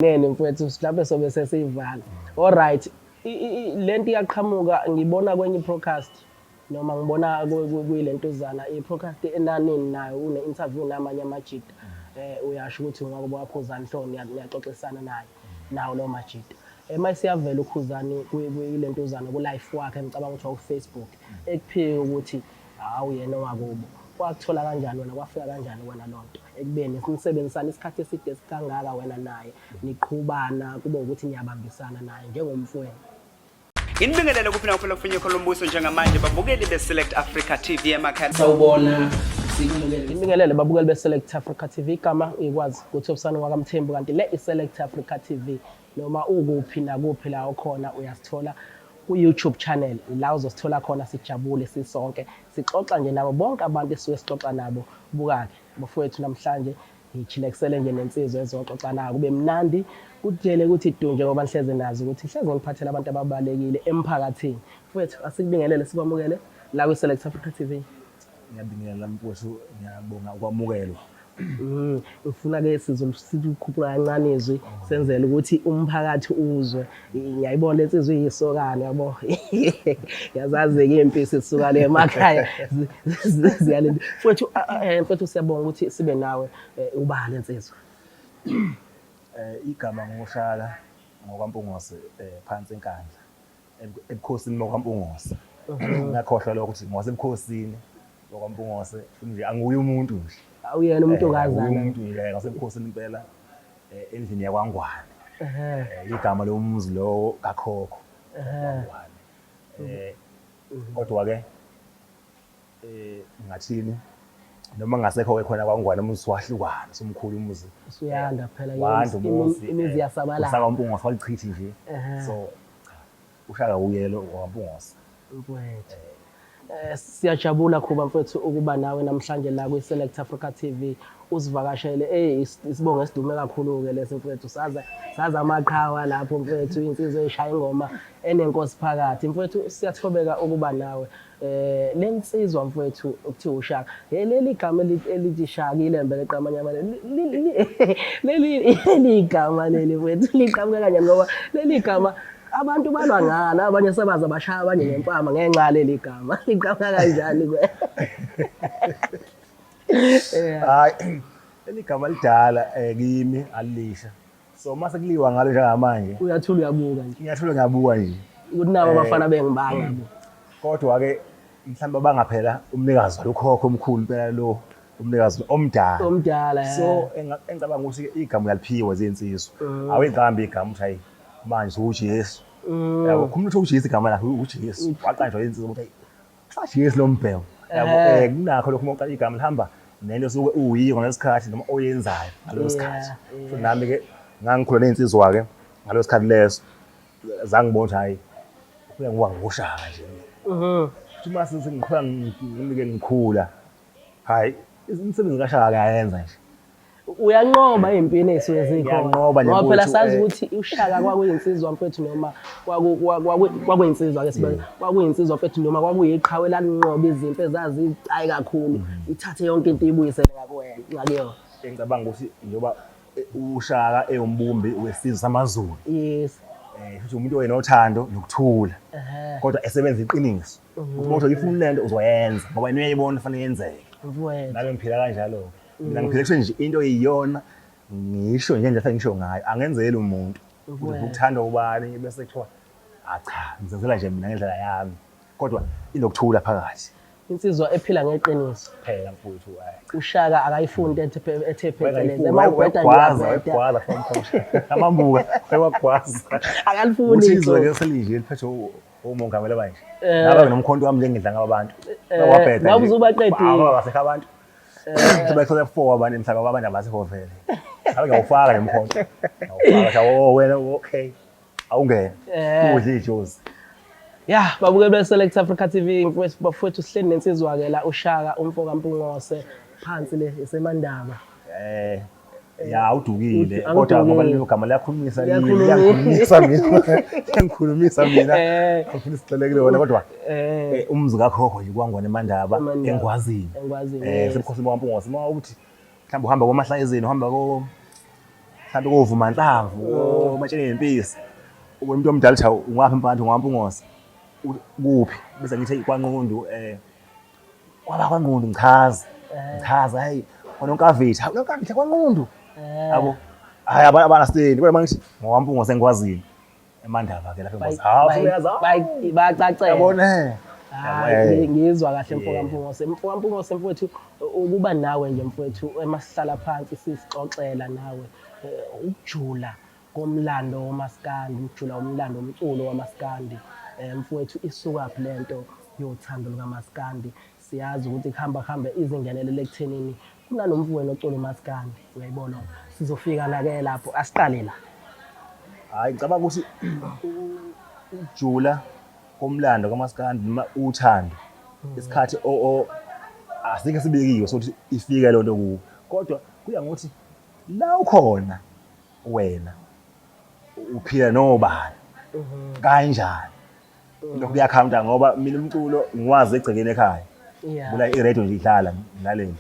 Nene mfowethu, mhlawumbe sobe sesiyivala. Alright, lento iyaqhamuka, ngibona kwenye i-podcast noma ngibona kuyilentuzana i-podcast enanini nayo une-interview namanye amajita, uyasho ukuthi ngoba waKhuzani hlo niyaxoxisana naye nawo lawo majita. Uma siyavela uKhuzani kuyilentuzana ku-life wakhe, ngicabanga ukuthi waku-Facebook, ekuphike ukuthi hawu yena owakubo. Wakuthola kanjani wena, kwafika kanjani wena loo nto ekubeni nisebenzisana isikhathi eside esikangaka wena naye, niqhubana kube ukuthi niyabambisana naye njengomfowenu? Nginibingelele kuphi nakuphi lokufinye khona umbuso njengamanje, babukeli be-Select Africa TV emakhaya. Sawubona, sikumukele. Ngibingelele babukeli be-Select Africa TV. Igama ngikwazi ukuthi Obsani wakaMthembu, kanti le i-Select Africa TV. Noma ukuphi nakuphi la okhona uyasithola ku-YouTube channel, la uzosithola khona sijabule sisonke, sixoxa nje nabo bonke abantu esisuke sixoxa nabo. Buka-ke bafowethu, namhlanje ngijilekisele nje nensizwa ezoxoxa nayo kube mnandi, kutshele ukuthi du njengoba nihleze nazi ukuthi hleze ngiphathela abantu ababalekile emphakathini. Mfowethu, asikubingelele, sikwamukele la kwi-Select Africa TV. Ngiyabingelela mfowethu, ngiyabonga ukwamukelwa. Ngifuna-ke sizokhuphula kancane izwi, senzele ukuthi umphakathi uzwe. Ngiyayibona le nsizwa iyisokana, yabo. Yazazi-ke iy'mpisi zisuka le emakhaya ziyale. Mfowethu, mfowethu, siyabonga ukuthi sibe nawe. Ubani le nsizwa? Igama nguShaka ngokwaMpungose, phansi eNkandla, ebukhosini bakwaMpungose. Ngakhohlwa lokho ukuthi ngwasebukhosini bakwaMpungose, futhi nje anguye umuntu nje. Awuyena umuntu okazana. Umuntu nje ngasebukhosini impela, endlini yakwaNgwane. Igama lomuzi lowo kakhokho kwaNgwane. Kodwa-ke ngathini, noma ngasekho-ke khona kwaNgwane, umuzi wahlukana, usumkhulu umuzi. Usuyanda phela. Wanda umuzi. Imizi yasabalala. UsakwaMpungose walichithi nje. So cha, uShaka uye lo wakwaMpungose. Mfowethu. Siyajabula Khuba mfowethu ukuba nawe namhlanje la kwi-Select Africa TV, usivakashele. Ey, isibongo esidume kakhulu-ke lesi mfowethu, saza saza amaqhawa lapho mfowethu, insizwa eshaya ingoma enenkosi phakathi. Mfowethu, siyathobeka ukuba nawe. Le nsizwa mfowethu okuthiwa uShaka, hey, leli gama elithi Shaka, ilembe leqamanyama, leli gama leli mfowethu liqhamuke kanjani? Ngoba leli gama abantu balwa ngalo, abanye sebaze bashaya abanye ngempama ngenxa yaleli gama. Liqhamuka kanjani kwe? Hayi, leli gama lidala kimi, alilisha. So mase kuliwa ngalo njengamanje. Uyathula uyabuka nje. Ngiyathula ngiyabuka nje. Ukuthi nabo abafana bengibanga bo. Kodwa-ke mhlawumbe bangaphela umnikazi walokhokho omkhulu impela lo umnikazi omdala. Omdala. So engicabanga ukuthi igama uyaliphiwa zinsizwa. Awuyiqambi igama ukuthi hayi manje uJesu. Yabo, khuluma ukuthi uJesu igama lakhe uJesu. Waqanjwa insizwa ukuthi hayi uJesu lo mbheko. Yabo, kunakho lokho uma uqala igama lihamba nento osuke uyiyo ngaleso sikhathi noma oyenzayo ngaleso sikhathi. So nami-ke ngangikhula ney'nsizwa-ke ngaleso sikhathi leso, zangibona ukuthi hhayi kuya ngoba nguShaka nje. Futhi uma sengiqhubeka ngike ngikhula, hhayi imisebenzi kaShaka ngiyayenza nje. Uyanqoba ey'mpini ey'suke zikhona. Ngiyanqoba nje Ngoba phela mfowethu, sazi ukuthi uShaka kwakuyinsizwa mfowethu, noma kwakuyinsizwa ke sibe kwakuyinsizwa mfowethu, noma kwakuyiqhawe lalinqoba izimpi ezazicayi kakhulu, ithathe yonke into iyibuyisele ngakuwena ngakuyona. Engicabanga ukuthi njengoba uShaka ewumbumbi wesizwe samaZulu. Futhi umuntu oyenothando nokuthula. Kodwa esebenza iqiniso. Uma uthi uyifuna lento uzoyenza ngoba yena uyayibona kufanele yenzeke. Mfowethu. Nami ngiphila kanjalo. Mina ngiphila kusho nje into eyiyona, ngisho nje ngendlela ngisho ngayo, angenzeli umuntu. Ukuthi ukuthandwa ubani bese kuthiwa ah cha, ngizenzela nje mina ngendlela yami. Kodwa inokuthula phakathi. Insizwa ephila ngeqiniso. Phela mfowethu, hayi. uShaka akayifuni into ethe phecelezi. Ema ubheda nje uyabheda. Wayegwaza from amambuka, wayegwaza. Akalifuni. Uthi izwe ke selinje liphethe umongameli manje. Ngaba nomkhonto wami nje ngidla ngaba abantu. Wabheda. Ngabe uzubaqedile. Abasekho abantu. Sebethola 4 abantu emhlaba, abantu abasekho vele. Ngabe ngiyawufaka nje umkhonto. Ngiyawufaka, oh wena okay. Awungene. Udle ijozi. Ya, babukeli be-Select Africa TV, mfowethu, bafowethu, sihleli nensizwa-ke la uShaka umfo kaMpungose, phansi le iseMandaba. Ya, udukile kodwa ngoba lelo gama liyakhulumisa kimi, Liyakhulumisa. liyangikhulumisa mina. Liyangikhulumisa mina. Angifuni sixele kulona kodwa umuzi kakhokho nje kwaNgwane eMandaba, eMandaba. eNgwazini. Engwazini, yes. Sebukhosini bakwaMpungose. Uma ukuthi mhlawumbe uhamba koMahlayezini, uhamba ko Mhlawumbe kovuma nhlamvu, omatsheni ngempisi. Umuntu omdala uthi ungaphi mfana ungampungose. Kuphi? Bese ngithi kwanqundu kwaba kwanqundu ngichaza. Ngichaza hey ononkavitha, unonkavitha kwanqundu. Yabo. Hayi abana stand, kodwa mangithi ngowampungo sengikwazini. Emandaba ke lapha enkosi. Hawu uyazi. Bayacacela. Yabona. Hayi ngizwa kahle mfoka Mpungose. Mfoka Mpungose mfowethu ukuba nawe nje mfowethu emasihlala phansi sisixoxela nawe ukujula komlando womaskandi, ukujula umlando womculo wamaskandi. Mfowethu isukaphi lento yothando lukamaskandi? Siyazi ukuthi kuhamba kuhambe izingenelele ekuthenini kunanomfowenu ocula umaskandi. Uyayibona? Sizofika na ke lapho asiqale la. Hayi ngicabanga ukuthi ukujula komlando kamaskandi noma uthando isikhathi o asikho sibekiwe sokuthi ifike lonto kuwo kodwa kuya ngokuthi la ukhona wena uphila nobani kanjani lokho kuyakhawunta ngoba mina umculo ngiwazi egcekeni ekhaya bula i-radio nje idlala ngilalele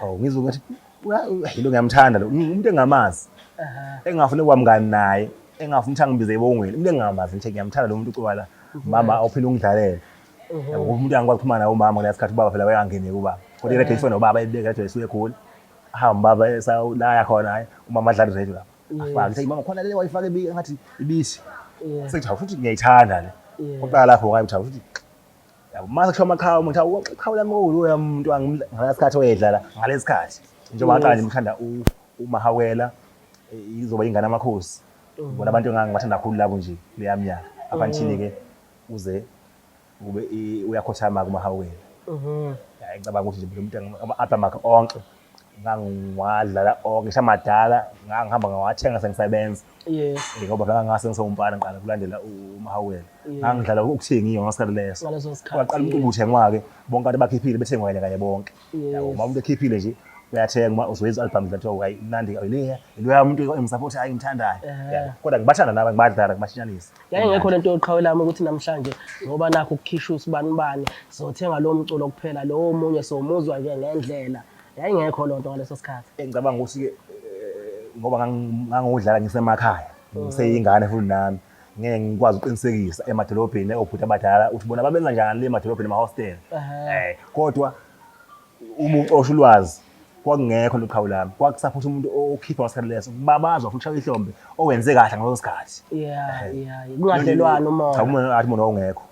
oh ngizwe ukuthi lo ngiyamthanda lo umuntu engamazi engingafuni ukuba mngani naye engingafuni ukuthi angibize ebongweni umuntu engingamazi nje ngiyamthanda lo muntu ucuba la mama awuphila ungidlalele yabo umuntu angikwazi ukuxhumana naye umama ngalesikhathi sikhathi ubaba phela wayengangeni kubaba kodwa i-radio ifona nobaba ibeka i-radio isuke ekhula ahamba ubaba la khona hayi umama adlala i-radio lapho afake ngithi mama khona le wayifaka engathi ibisi sethi hawu futhi ngiyayithanda le kuqala lapho ngayi ukuthi futhi yabo mase kusho amaqhawe umuntu hawu iqhawe lami oluya umuntu ngalesikhathi oyedlala ngalesikhathi njengoba ngaqala nje ngithanda uMahawela izoba ingane amakhosi bona abantu engangibathanda kakhulu labo nje kuleya minyaka up until ke uze kube uyakhothama kuMahawela. Hayi ngicabanga ukuthi nje lo muntu ama-album akhe onke ngangiwadlala onke ngisho amadala ngangihamba ngawathenga sengisebenza. Yes. Ngoba vele ngangase ngisewumfana ngiqala kulandela uMahawela. Ngangidlala ukuthengiwe ngasikhathi leso. Ngaleso sikhathi. Kwaqala umculo uthengwa-ke bonke abantu bakhiphile bethengwa yena kanye bonke. Yabo uma umuntu ekhiphile nje uyathenga uma uzoyenza i-album nje kuthiwa hayi mnandi leya loya muntu engisupport hayi ngimthandayo. Yabo kodwa ngibathanda laba ngibadlala ngibashintshanisa. Yayingekho lento yoqhawe lami ukuthi namhlanje ngoba nakho ukukhishwa usibanibani sothenga lowo mculo kuphela lowo omunye somuzwa nje ngendlela. Yayingekho lonto ngaleso sikhathi. Engicabanga ukuthi-ke ngoba ngangiwudlala ngisemakhaya ngiseyingane futhi nami ngeke ngikwazi ukuqinisekisa emadolobheni obhuti abadala ukuthi bona babenza njani le emadolobheni emahostela. Kodwa uma ucosha ulwazi kwakungekho loqhawe lami kwakusaphutha umuntu okhipha ngasikhathi leso kubabazwa futhi ushaya ihlombe owenze kahle ngaleso sikhathi. Yeah, kungadlelwana umona. Cha umona athi umona wawungekho.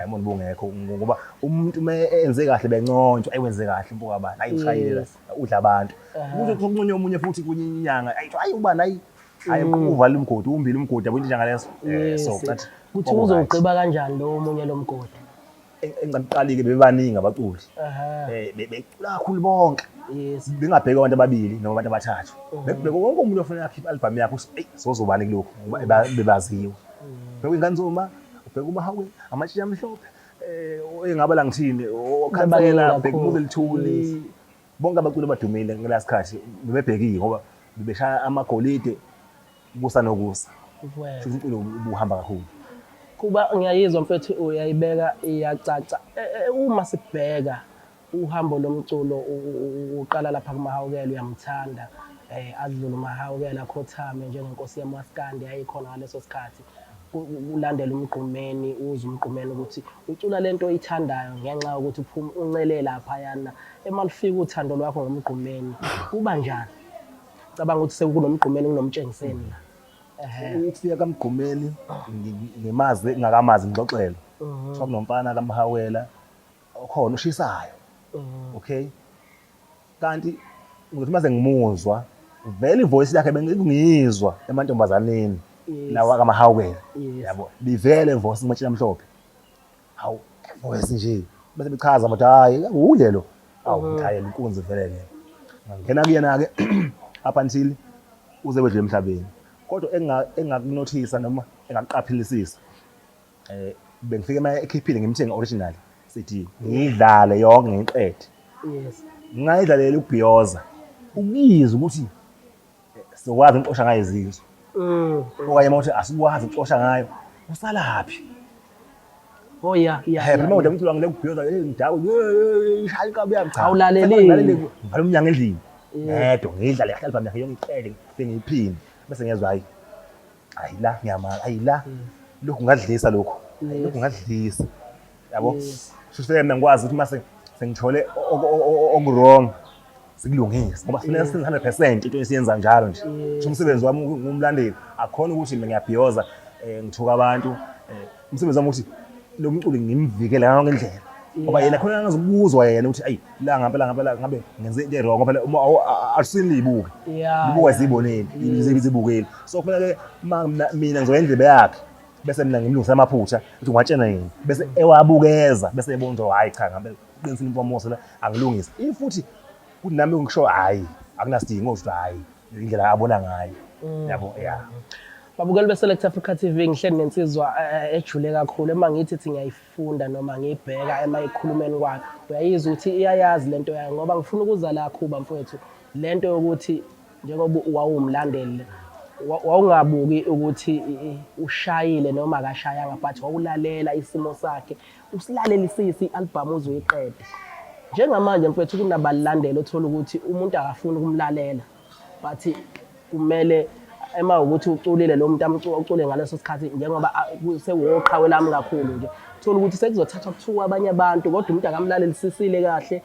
Umona ubungekho ngoba umuntu uma enze kahle bencontshwa ayi wenze kahle mfoka bani ayi ushayile la udla abantu. Kuze kunconywe omunye futhi kwenye inyanga ayi ayi ubani ayi ayi uvala umgodi umbili umgodi yabo into njengaleso. So ngathi kuthi uzowugqiba kanjani lo omunye lo mgodi. Engaqali-ke bebaningi abaculi becula kakhulu bonke bengabheki abantu ababili noma abantu abathathu bekubheka wonke umuntu ofuna akhiphe i-album yakhe ukuthi eyi sozobani kulokhu ngoba bebaziwa. Ubheka ingane zoma, ubheka uMahawe, amatshitshi amhlophe, engaba la ngithini, okhansela, ubheka umuzi elithuli. Bonke abaculi abadumile ngaleya sikhathi bebebhekiwe ngoba bebeshaya amagolide kusa nokusa. Shuthi umculo ubuhamba kakhulu. Kuba ngiyayizwa mfethu uyayibeka iyacaca. Uma sibheka uhambo lomculo uqala lapha kuMahawukela uyamthanda adlule uMahawukela akhothame njengenkosi yamaskandi yayikhona ngaleso sikhathi. Kulandela uMgqumeni uzwe uMgqumeni ukuthi ucula lento oyithandayo ngenxa yokuthi uphuma uncele laphayana. Emalufika uthando lwakho ngoMgqumeni kuba njani? Cabanga ukuthi sekunomgqumeni kunomtshengiseni la. Ukufika kaMgqumeni ngimazi ngingakamazi ngixoxele. Kuthiwa kunomfana kaMhawela okhona oshisayo. Okay. Kanti ngizothi mase ngimuzwa vele ivoice lakhe bengiyizwa emantombazaneni lawa kaMahawela. Yabo bivele voice kumatshela amhlophe. Hawu voice nje bese bechaza ukuthi hayi uye lo. Awu hayi inkunzi vele le. Ngangena kuyena ke up until uze wedlule emhlabeni. Kodwa engakunothisa noma engakuqaphelisisa bengifike ema ekhiphile ngimthenge original CD ngiyidlale yonke ngiyiqede. Yes. Ngayidlalela ukubhiyoza ukuyizwa ukuthi sizokwazi ukuxosha ngayo izizwe. Okanye uma uthi asikwazi ukuxosha ngayo usalaphi? Oh yeah, yeah. Hey, uma udla umculo ngile kubhiyoza hey ngidakwe ishaya inkabi yami cha. Awulaleli. Ngivala umnyango endlini. Ngedwa ngidlale kahle album yakhe yonke iqede sengiyiphinde bese ngiyezwa hayi hayi la ngiyamala hayi la lokhu ngadlisa lokhu lokhu ngadlisa yabo. Shuthi mina ngikwazi ukuthi mase sengithole oku-wrong sikulungise ngoba sifuna senze 100% into esiyenza njalo nje. Kusho umsebenzi wami ngumlandeli akukhona ukuthi mina ngiyabhiyoza ngithuka abantu umsebenzi wami ukuthi lo mculi ngimvikele ngayo yonke indlela ngoba yena khona angazukuzwa yena ukuthi ayi la ngampela ngampela ngabe ngenze into e-wrong ngoba phela uma alusini liyibuke libuka ziboneni zibukeli so kufanele uma mina ngizoya indlebe yakhe bese mina ngimlungisa amaphutha ukuthi ngiwatshena yena bese ewabukeza bese ebona ukuthi hhayi cha ngampela uqinisile imfomoso la angilungise if futhi kuthi nami ngisho hhayi akunasidingo ukuthi hhayi indlela abona ngayo yabo ya. Babukeli be-Select Africa TV ngihleli nensizwa ejule kakhulu ema ngithi thi ngiyayifunda noma ngiyibheka ema ekhulumeni kwayo uyayizwa ukuthi iyayazi lento yayo ngoba ngifuna ukuza la Khuba mfowethu lento yokuthi njengoba wawumlandeli wawungabuki ukuthi ushayile noma akashayanga but wawulalela isimo sakhe usilalelisise i-album uze uyiqede. Njengamanje mfethu kunabalandeli othola ukuthi umuntu akafuni ukumlalela but kumele ema ukuthi uculile lo muntu ucule ngaleso sikhathi njengoba sewuqhawe lami kakhulu nje thola ukuthi sekuzothathwa kuthiwa abanye abantu kodwa umuntu akamlalelisisile kahle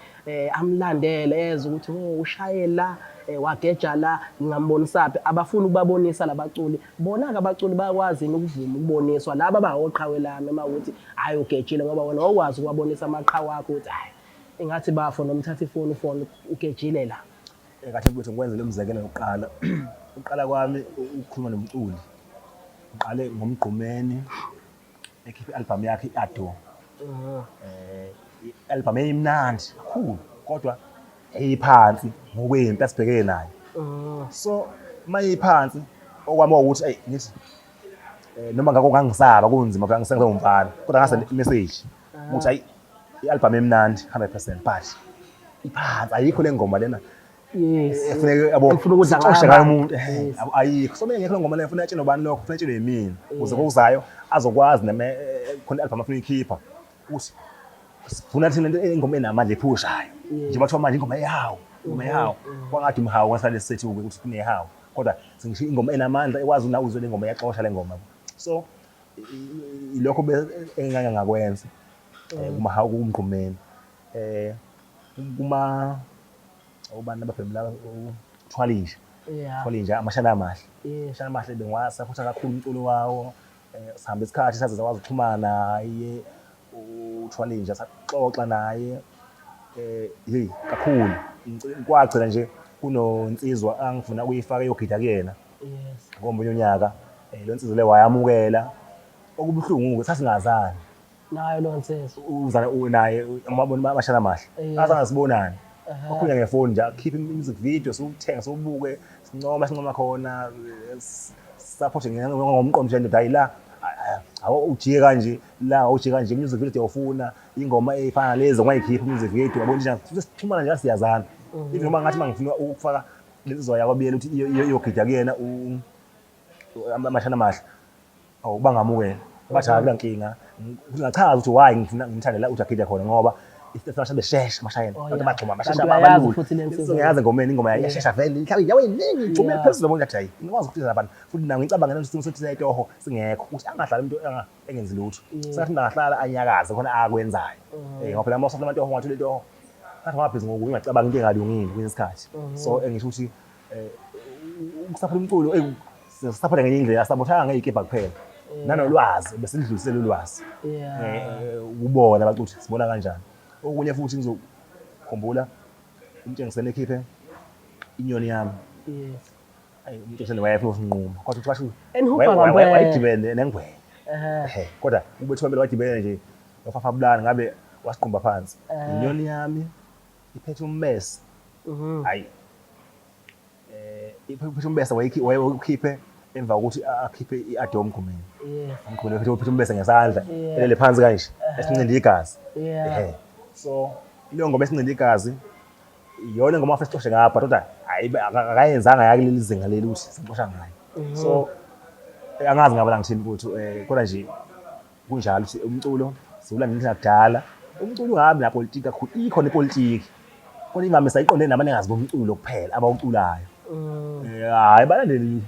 amlandele ezwe ukuthi oh ushaye la wageja la ngingambonisaphi abafuni ukubabonisa labaculi bona-ke abaculi bayakwazi yini ukuvuma ukuboniswa laba abawoqhawe lami uma ukuthi hhayi ugejile ngoba wena wawukwazi ukuwabonisa amaqhawe akho ukuthi hhayi ingathi bafo noma uthatha ifoni ufone ugejile la. Kahle mfowethu ngikwenzele umzekelo wokuqala. Ukuqala kwami ukukhuluma nomculi ngiqale ngoMgqumeni ekhipha i-album yakhe i-Adore. I-album eyimnandi kakhulu kodwa yayiphansi ngokwempi asibhekene nayo. So uma iphansi okwami ukuthi eyi ngithi noma ngako ngangisaba kunzima phela ngisengumfana kodwa ngase message ukuthi ayi i-album emnandi 100% but iphansi ayikho le ngoma lena. Yes. Efuneka yabo Ngifuna ukudla sixoshe ngayo ngayo umuntu Yes. ayikho. So mina ngekho ngoma lena ngifuna etshele ubani lokho, ngifuna etshelwe yimina. Ukuze kokuzayo azokwazi noma khona i-album afuna uyikhipha ukuthi sifuna thina into ingoma enamandla ephushayo. Njengoba kuthiwa manje ingoma ehawu, ingoma ehawu. Kwangathi umhawu ngasale sethu ukuthi kunehawu. Kodwa sengisho ingoma enamandla ekwazi una uzwe le ngoma iyaxosha le ngoma. So ilokho engake ngakwenza kumahawu kuMgqumeni. Kuma ubani ababhemi laba uThwalinja. Thwalinja amashana amahle. Amashana amahle bengiwasaphotha kakhulu umculo wawo. Sihamba isikhathi saze sakwazi ukuxhumana naye uThwalinja saxoxa naye hey kakhulu. Kwagcina nje kunonsizwa angifuna ukuyifaka iyogida kuyena. Yes. Ngomunye unyaka lo nsizwa le wayamukela. Okubuhlungu-ke sasingazani. Nayo lo nsizwa. Uzana naye umabona amashana amahle. Asanga sibonani. Wakhulunywa ngefoni nje akhiphe music video siwuthenga siwubuke sincoma sincoma khona support ngomqondo nje ndoda hayi la awu ujike kanje la ujike kanje music video uyofuna ingoma efana lezi ungayikhipha music video yabo nje sixhumana nje siyazana. Even noma ngathi mangifuna ukufaka lensizwa yakwabiyela ukuthi iyogida kuyena amashana amahle awu bangamukela bathi akula nkinga ngingachaza ukuthi why ngifuna ngimthandela ukuthi agide khona ngoba isitefu beshesha mashayela abantu bagxuma bashesha abalula futhi le nsizwa ngiyazi engomeni ingoma iyashesha vele ihlala yawe iningi igxume phezulu yabo ngithi hayi ngikwazi ukusiza abantu futhi nami ngicabanga nje ukuthi sithina itoho singekho ukuthi angahlali umuntu engenzi lutho sengathi angahlala anyakaze khona akwenzayo ngoba phela uma usafuna amatoho ungathola itoho ngathi ngabhizi ngokunye ungacabanga into engalungile kwesinye isikhathi so engisho ukuthi ukusaphula umculo sisaphula ngenye indlela sabothanga ngey'kibha kuphela nanolwazi besilidlulisela ulwazi ukubona abacuthi sibona kanjani. Okunye futhi ngizokhumbula uMtshengiseni ekhiphe inyoni yami. Yes. Ayi uMtshengiseni wayefuna usinquma kodwa uthi washo Enhubha ngampela. Wayedibene nengwenya. Kodwa ubethiwa impela wadibene nje nofafabulani ngabe wasiqumba phansi. Inyoni yami iphethe ummese. Hayi iphethe umbese wayekhiphe emva kokuthi akhiphe i-ado Mgqumeni. Yes. Mgqumeni uphethe umbese ngesandla elele phansi kanje esincinde igazi. Yeah. So leyo ngoma esincinde igazi iyona ngoma afisa sixoshe ngapha kodwa hayi akayenzanga yakuleli zinga leli ukuthi sixosha ngayo. So angazi ngabala ngithini ukuthi kodwa nje kunjalo ukuthi umculo siwulandela kudala. Umculo ungahambi napolitiki kakhulu, ikhona ipolitiki. Kodwa imvamisa iqonde nabanikazi bomculo kuphela abawuculayo. Hhayi balandeli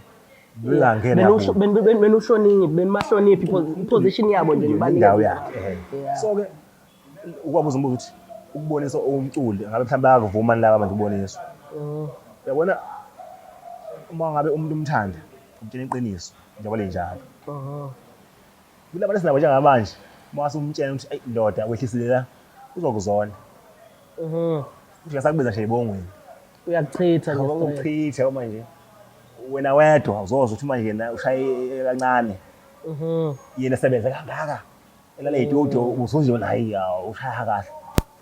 bengangena kakhulu. Benuhloniphi, benibahloniphi i-position yabo nje indawo yakhe. So-ke ukwabuza umbuzo ukuthi ukubonisa umculi ngabe mhlawumbe bayakuvuma laba bantu ukuboniswa. Uyabona uma ngabe umuntu umthanda umtshela iqiniso njengoba linjalo. Kulabantu esinabo njengamanje uma usumtshela ukuthi eyi ndoda wehlisile la uzokuzonda. Uthi ngisakubiza nje ebongweni. Uyakuchitha nje. Ukuchitha uma nje wena wedwa uzozwa ukuthi manje yena ushaye kancane. Yena sebenze kangaka. Elale itudio usuzwe wena hayi ushaya kahle.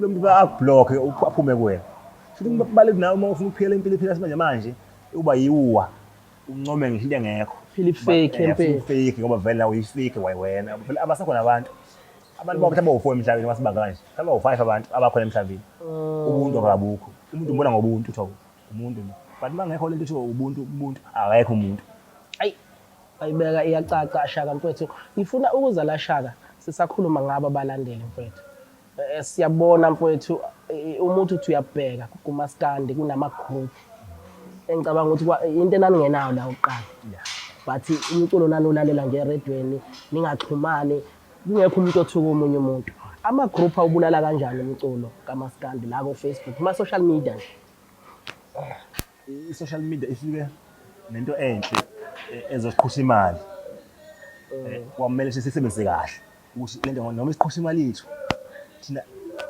Lo muntu akublock aphume kuwena. Futhi kubalulekile nawe uma ufuna ukuphila impilo ephila simanje manje uba yiwuwa uncome ngisho into engekho. Phila i-fake empilo. Fake ngoba vele nawe uyi-fake wena. Phela abasekhona abantu. Abantu bonke mhlawumbe bawu-4 emhlabeni masibanga kanje. Mhlawumbe bawu-5 abantu abakhona emhlabeni. Ubuntu akabukho. Umuntu umbona ngobuntu kuthiwa umuntu. But uma ngekho lento kuthiwa ubuntu ubuntu akekho umuntu. Ayi ayibeka iyacaca Shaka mfethu. Ngifuna ukuza la Shaka sisakhuluma ngabo abalandeli mfethu. Siyabona mfethu umuntu uthi uyabheka kumaskandi kunama group engicabanga ukuthi into enaningenayo la kuqala. But umculo nanulalela nje eredweni ningaxhumani kungekho umuntu othuka omunye umuntu. Ama group awubulala kanjani umculo kamaskandi la ko Facebook, kuma social media nje? I-social media ifike nento enhle ezoqhusha imali. Kwamele sisebenzise kahle ukuthi lento noma isiqhusha imali yethu thina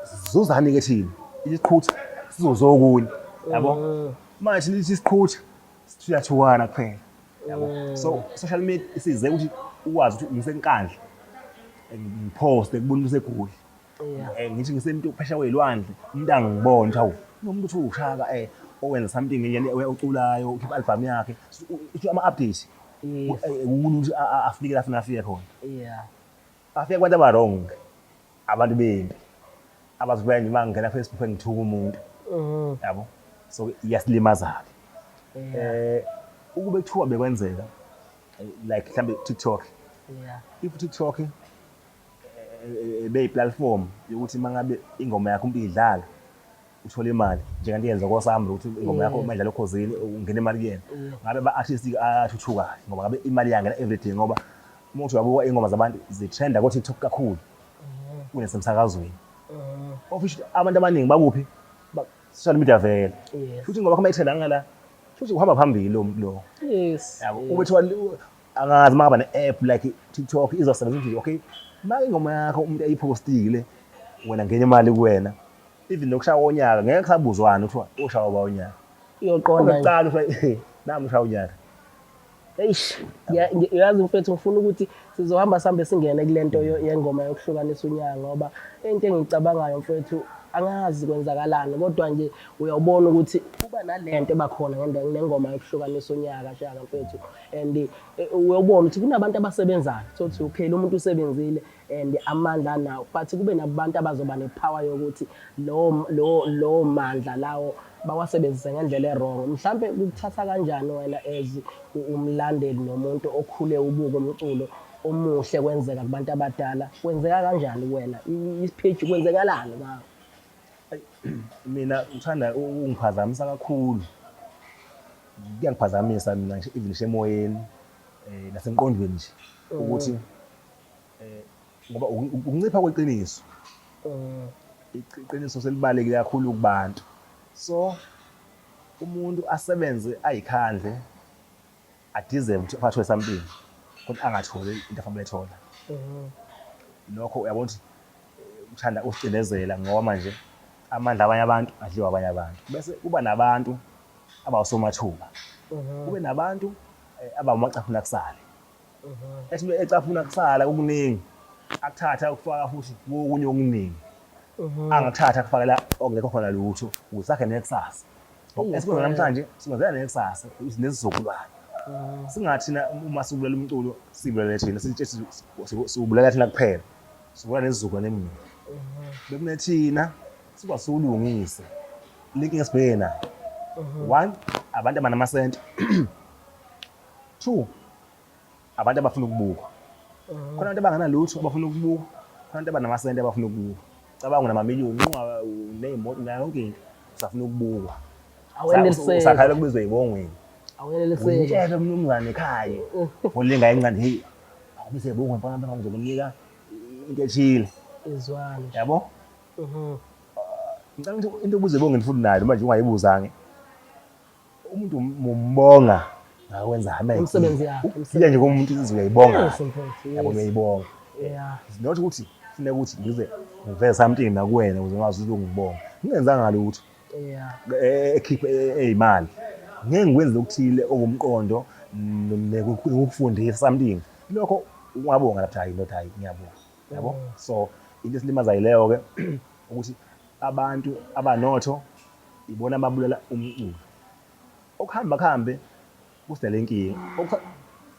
sizozani ke thina isiqhutha sizozokunye yabo. Manje thina isiqhutha siyathukana kuphela yabo. So social media isize ukuthi ukwazi ukuthi ngisenkandla ngiphoste kubona useGoli. Ngithi ngisemuntu phesheya kwelwandle umuntu angibona ukuthi hawu unomuntu uthi uShaka owenza something yena oculayo ukhipha album yakhe ama-update umuntu ukuthi afike la afuna afike khona. Afike kubantu aba-wrong, abantu bempi abazibuya nje uma ngingena Facebook ngithuka umuntu yabo. So iyasilimaza-ke. Ukube kuthiwa bekwenzeka like mhlambe TikTok. If TikTok beyi-platform yokuthi uma ngabe ingoma yakho umuntu idlala uthole imali njenganto yenza koSamro ukuthi ingoma yakho uma idlala okhozini ungena imali kuyena. Ngabe aba-artist athuthuka ngoba ngabe imali iyangena everyday ngoba uma uthi uyabuka iy'ngoma zabantu zitrenda ko-TikTok kakhulu kunesemsakazweni. Of which abantu abaningi bakuphi? Social media vele. Futhi ingoma yakho uma itrenda ngala futhi uhamba phambili lo muntu lo. Yabo ube kuthiwa angazi uma ngaba ne-app like TikTok izosebenza ukuthi okay uma ingoma yakho umuntu eyiphostile wena ngena imali kuwena even nokushaya konyaka ngeke kusabuzwana kuthiwa ushaya uba unyaka uyoqonda kuqala uthi nami ushaya unyaka. Eish, uyazi mfethu ngifuna ukuthi sizohamba sihambe singene kulento yengoma yokuhlukanisa unyaka ngoba into engiyicabangayo mfethu angazi kwenzakalani kodwa nje uyawubona ukuthi kuba nalento ebakhona nengoma yokuhlukanisa unyaka Shaka mfethu and uyawubona ukuthi kunabantu abasebenzayo so ukuthi okay lo muntu usebenzile and amandla anawo but kube nabantu abazoba nepower yokuthi lo lo lo mandla lawo bawasebenzise ngendlela e-wrong. Mhlampe kukuthatha kanjani wena as umlandeli nomuntu okhule ubuka umculo omuhle kwenzeka kubantu abadala, kwenzeka kanjani kuwena? Isipheji kwenzekalani ngawe? Mina ngithanda ukungiphazamisa kakhulu. Kuyangiphazamisa mina nje even ngisho emoyeni nasemqondweni nje ukuthi ngoba ukuncipha kweqiniso. Iqiniso selibalulekile kakhulu kubantu. So umuntu asebenze ayikhandle adeserve ukuthi athole something kodwa angatholi into afanele ayithola. Lokho uyabona ukuthi uthanda usicindezela ngoba manje amandla abanye abantu adliwa abanye abantu. Bese kuba nabantu abawusomathuba. Kube nabantu abawumacaphuna kusale. Ethi ecaphuna kusala okuningi akuthatha ukufaka futhi kokunye okuningi. Angakuthatha akufakela okungekho khona lutho ukuze sakhe nekusasa. Esikwenza namhlanje sikwenzela nekusasa nesizukulwane. Singathi thina uma sibulala umculo sibulale thina siwubulala thina kuphela. Sibulala nesizukulwane emuva. Bekunethina sikwazi siwulungise. Le nkinga esibhekene nayo. One, abantu abanamasenti. Two, abantu abafuna ukubukwa. Khona abantu abanganalutho abafuna ukubukwa, khona abantu abanamasenti abafuna ukubukwa. Cabanga unamamiliyoni, uney'moto, unayo yonke into. Usafuna ukubukwa. Aweneliseki. Usakhala kubizwa ibongweni. Aweneliseki. Uyintshebe mnumzane ekhaya. Ulinga incane hey. Awubise ibongweni mfana mfana ngizokunika into ethile. Izwana. Yabo? Ngicela ukuthi into obuze ebongweni futhi nayo manje ungayibuzange. Umuntu mumbonga ngakwenza ameke. Umsebenzi yakhe, Ukuphila nje komuntu insizwa uyayibonga. Yes, mfowethu, Yabo yes. uyayibonga. Yeah. It's not ukuthi funeka ukuthi ngize ngiveze something nakuwena ukuze ngazi ukuthi ungibonga. Ngingenzanga lutho. Yeah. Ekhiphe eyimali. Ngeke ngikwenze okuthile okumqondo nokufundisa something. Lokho ungabonga lapha hayi ndoda hayi ngiyabonga. Yabo? So into esilimazayo leyo ke ukuthi abantu abanotho ibona ababulala umculo. Okuhamba kuhambe kusidala inkinga.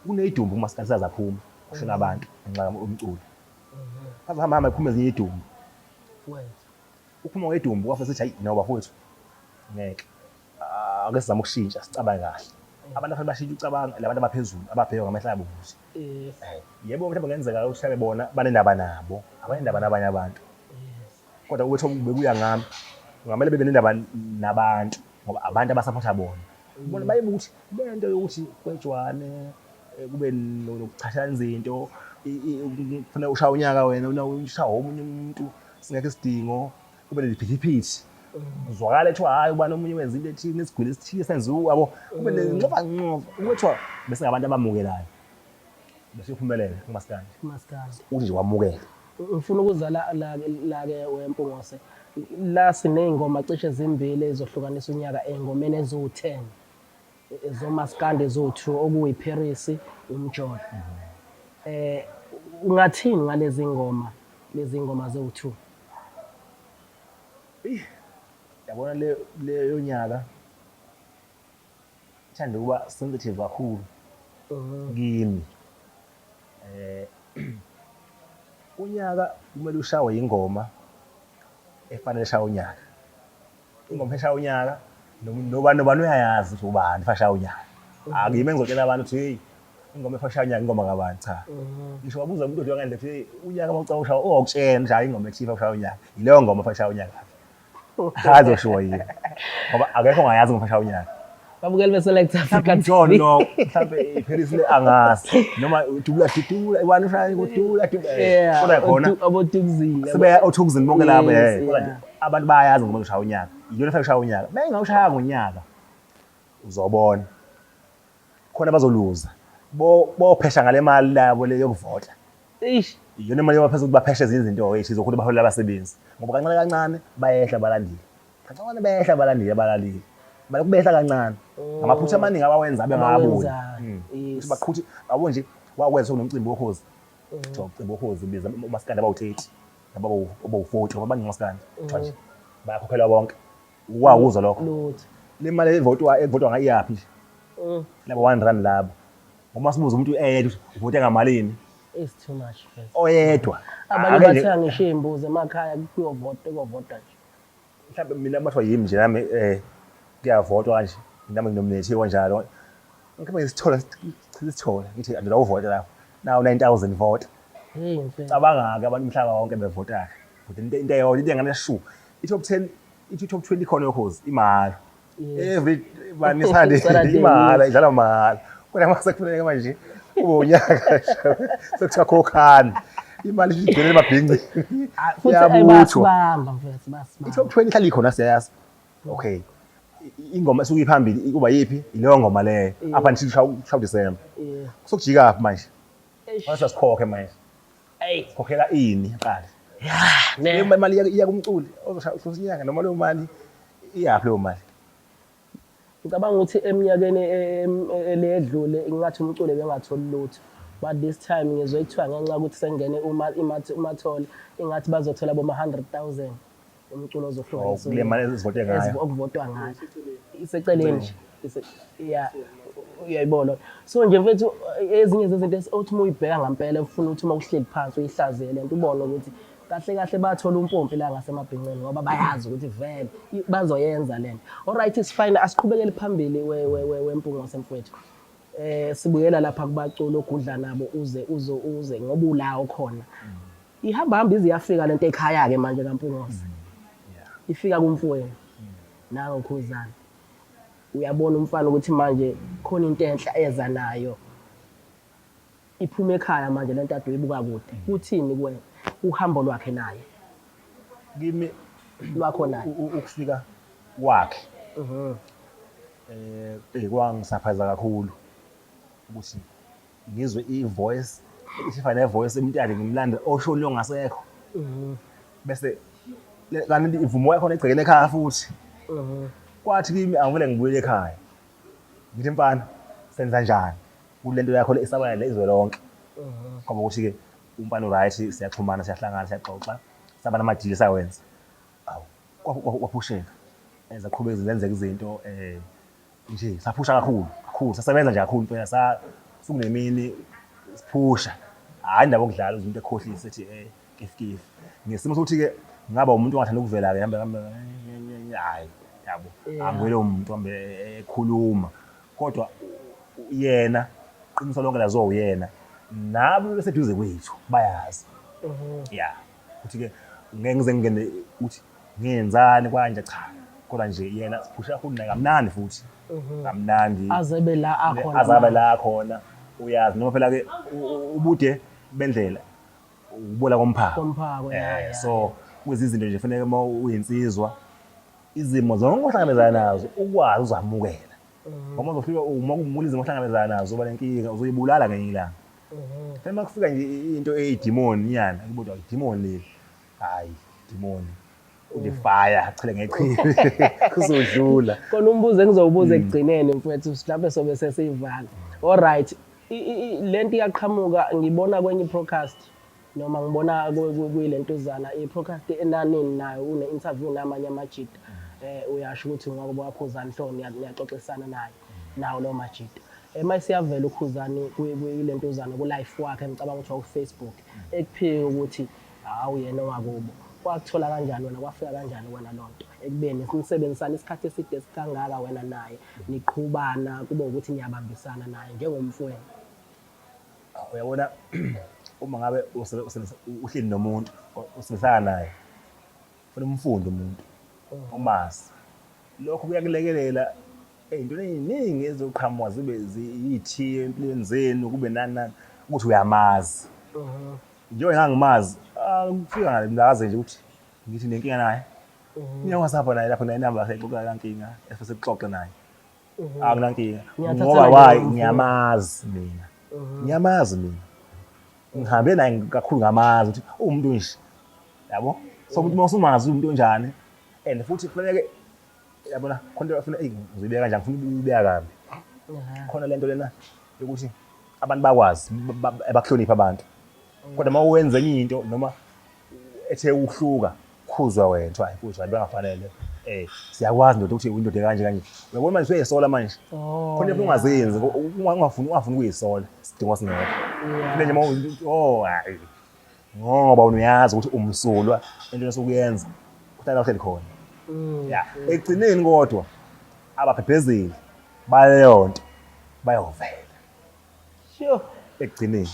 Kuneyidumbu kumasikhathi sazaphuma kushona abantu ngenxa yomculo. Sazohamba hamba kuphume ezinye idumbu. Mfowethu. Uphuma ngedumbu kwafe sithi hayi no bafowethu ngeke. Ake sizame ukushintsha sicabange kahle. Abantu afanele bashintshe ucabanga labantu abaphezulu ababhekwa ngamehlo abo futhi. Yes. Yebo mhlawumbe kungenzeka ukuthi mhlawumbe bona banendaba nabo, abanendaba nabanye abantu. Kodwa ukuthi bekuya ngami, kungamele bebe nendaba nabantu ngoba abantu abasaphotha bona. Bona bayibuka ukuthi lento yokuthi kwejwane kube nokuchashana izinto, kufanele ushaye unyaka wena ushaye omunye umuntu singekho isidingo, kube neliphithiphithi. Uzwakala ethiwa hayi ubani omunye wenza into ethile nesigwili esithile senziwa yabo, kube nenxova nxova ukuthiwa bese ngabantu abamukelayo. Bese uphumelele kumaskandi. Kumaskandi. Uthi nje wamukele. Ngifuna ukuza la la la ke wempungose. La siney'ngoma cishe zimbili ezohlukanisa unyaka ey'ngomeni eziwu-10. Ezomaskandi eziwu-2 okuyiParis, uMjolo. Ungathini ngalezi ngoma, lezi ngoma ziwu-2? Yabona le leyo nyaka ithanda ukuba sensitive kakhulu kimi. Unyaka kumele ushawe ingoma efanele eshawe unyaka. Ingoma eshaya unyaka noba nobani uyayazi ukuthi ubani fashaya unyaka. Akuyimi engizotshela abantu ukuthi hey ingoma efashaya unyaka ingoma kabani cha. Ngisho wabuza umuntu odwa ngale ukuthi hey unyaka mawucaba ushaya owakutshela nje hayi ingoma ethifa ushaya unyaka. Yileyo ngoma efashaya unyaka. Azoshiwo yini. Ngoba akekho ongayazi ngoma efashaya unyaka. Babukeli be-Select Africa John TV. no mhlambe iParis le angazi noma udubula dudula iwani ushaya kudula dudula Yeah, kodwa khona aboTukzini. sebeya oThukuzini bonke labo Yes, kodwa nje yeah. abantu bayazi ngoba ushaya unyaka iyona efake ushaya unyaka bengawushaya ngonyaka uzobona khona bazoluza bophesha ngale mali labo le yokuvota. Eish. Iyona imali yobaphesha ukuthi bapheshe ezinye izinto ey'thize ukuthi baholele abasebenzi ngoba kancane kancane bayehla abalandeli. Kancane bayehla abalandeli abalaleli. Balokhu behla kancane. Ngamaphutha amaningi abawenza abe ngaboni. Abawenzayo, yes. Ukuthi baqhuthi yabo nje wakwenza sekunomcimbi wokhozi. Kuthiwa umcimbi wokhozi biza umasikandi abawu-30 abawu-40 ngoba baningi omasikandi. Kuthiwa nje bayakhokhelwa bonke. Wakuzwa lokho. Lutho. Le mali evotwa evotwa ngayo iyaphi nje? Labo 1 rand labo. Uma sibuza umuntu eyedwa ukuthi uvote ngamalini? It's too much. Mfethu. Oyedwa. Abanye Ake nje- bathenga ngisho iy'mbuzi emakhaya kuyovota kuyovota nje. Mhlawumbe mina mathiwa yimi nje nami kuyavotwa kanje nami nginomnethiwe kanjalo. Ngikhe ngisithola sisithola ngithi andela uvota lapho. Nawu 9000 vote. Hey mfethu. Cabanga ke abantu umhlaba wonke bevota ke. Futhi into eyodwa into engane shu. I top 10 ithi top 20 khona yokhozi imahhala. Yes. Every bani Sunday Saturday, imahhala yes. idlalwa mahhala. Kodwa mase kufuneka manje kube unyaka sekuthiwa khokhani. Imali igcwele emabhinci. Ah, futhi Iyabuthwa. bayasibamba mfethu bayasibamba. I-top 20 ihlala ikhona siyayazi. Okay. Ingoma esuke iphambili kuba yiphi? Ileyo ngoma leyo. Yeah. Up until ushawu December. Yeah. Sokujika phi manje? Eish. Manje sikhokhe manje. Hey. Sikhokhela ini qala? Yeah, ne. Leyo mali iya kumculi ozoshaya uhlosa inyanga noma leyo mali iyaphi leyo mali? Ngicabanga ukuthi eminyakeni ledlule ingathi umculo bengatholi lutho. But this time ngizwe kuthiwa ngenxa yokuthi sengene uMathole ingathi bazothola boma 100,000 umculo ozohlukaniswa. Oh, kule mali ezivote ngayo. Okuvotwa ngayo. Iseceleni nje. Yeah. Uyayibona. So nje mfethu ezinye zezinto othi uma uyibheka ngempela ufuna ukuthi uma uhleli phansi uyihlaziye lento ubone ukuthi kahle kahle bathola umpompi la ngasemabhinceni ngoba bayazi ukuthi vele bazoyenza lento. Alright it's fine asiqhubekele phambili wempungose mfowethu. Sibuyela lapha kubaculi ogudla nabo uze uze uze ngoba ula okhona. Ihamba hamba ize iyafika lento ekhaya ke manje kaMpungose. Ifika kumfowenu. Nangu Khuzani. Uyabona umfana ukuthi manje khona into enhle eza nayo. Iphuma ekhaya manje lento ade uyibuka kude. Kuthini kuwena uhambo lwakhe naye? Kimi lwakho naye. Ukufika kwakhe. Kwangisurprise kakhulu ukuthi ngizwe i-voice ifana ne-voice umuntu yakhe ngimlanda oshoni ongasekho. Bese kanti ivumo yakhona egcekeni ekhaya futhi. Kwathi kimi angivele ngibuyele ekhaya. Ngithi mfana senza njani kulento yakho le isabalale izwe lonke. Ngoba ukuthi-ke umfana u-right, siyaxhumana, siyahlangana, siyaxoxa, saba namadili sawenza. Awu, kwaphusheka. Zaqhubeka zenzeka izinto nje saphusha kakhulu kakhulu, sasebenza nje kakhulu impela, suku nemini siphusha. Hhayi indaba yokudlala uze umuntu ekhohlise ethi kifi kifi. Ngesimo sokuthi-ke ngaba umuntu ongathanda ukuvela-ke hambe hambe hhayi yabo, angivele umuntu hambe ekhuluma. Kodwa yena qiniso lonke laziwa uyena, nabo beseduze kwethu bayazi. Ya, ukuthi-ke ngeke ngize ngingene ukuthi ngenzani kwanje, cha. Kodwa nje yena siphusha kakhulu naye kamnandi futhi. Kamnandi. Aze la akhona. Azabe la khona. Uyazi noma phela ke ubude bendlela ubola komphako. Komphako, ya. So kuzizinto nje kufanele uma uyinsizwa izimo zonke ohlangabezana nazo ukwazi uzamukela. Ngoba uzofika uma kumula izimo ohlangabezana nazo uba nenkinga uzoyibulala ngenye ilanga. Phela uma kufika nje into eyidimoni nyana, kuba idimoni leli. Hayi, dimoni. Ulifaya, achele ngechibi. Kuzodlula. Kona umbuzo engizowubuza ekugcineni mfowethu, mhlawumbe sobe sesiyivala. All right. Lento iyaqhamuka ngibona kwenye i-podcast noma ngibona kuyilentuzana i-podcast enanini nayo une-interview namanye amajita. Uyasho ukuthi ngoba waKhuzani hlo niyaxoxisana naye nawo lo majita. Mayisiyavela uKhuzani kuyilentuzana ku-life wakhe, ngicabanga ukuthi waku-Facebook, ekuphike ukuthi hawu yena owakubo. Wakuthola kanjani wena, kwafika kanjani wena lonto ekubeni nisebenzisana isikhathi eside esikangaka wena naye, niqhubana kube ukuthi niyabambisana naye njengomfowenu? Uyabona uma ngabe uhleli nomuntu usebenzisana naye, kufanele umfunde umuntu, umazi. Lokho kuyakulekelela ey'ntweni ey'ningi ezizoqhamuka zibe ziyithiyo empilweni zenu, kube nani nani, ukuthi uyamazi. Njengoba ngangimazi, kufika ngale ngaze nje ukuthi ngithi nenkinga naye. Ngiya-WhatsApp naye lapho naye inamba sexoxa la nkinga, esifese sixoxe naye. Akunankinga. Ngoba why ngiyamazi mina. Ngiyamazi mina. Ngihambe naye kakhulu ngamazi ukuthi uwumuntu nje. Yabo? So umuntu mawusumazi umuntu onjani and futhi kufanele yabona khona into afuna ngizoyibeka kanjani, ngifuna ukuyibeka kabi. Khona lento lena yokuthi abantu bakwazi bakuhloniphe abantu. Kodwa uma uwenza enye into noma ethe ukuhluka khuzwa wena kuthiwa hayi mfowethu abantu bangafanele. Siyakwazi ndoda ukuthi uyindoda kanje kanje. Uyabona manje usuyayisola manje. Khona into ungazenzi, ungafuni ukuyisola, isidingo singekho. Kufanele nje uma oh hayi ngoba uyazi ukuthi umsulwa into esukuyenza uhlala uhleli khona. Ya, ekugcineni kodwa abaphephezeli baleyo nto bayovela. Sure. Ekugcineni.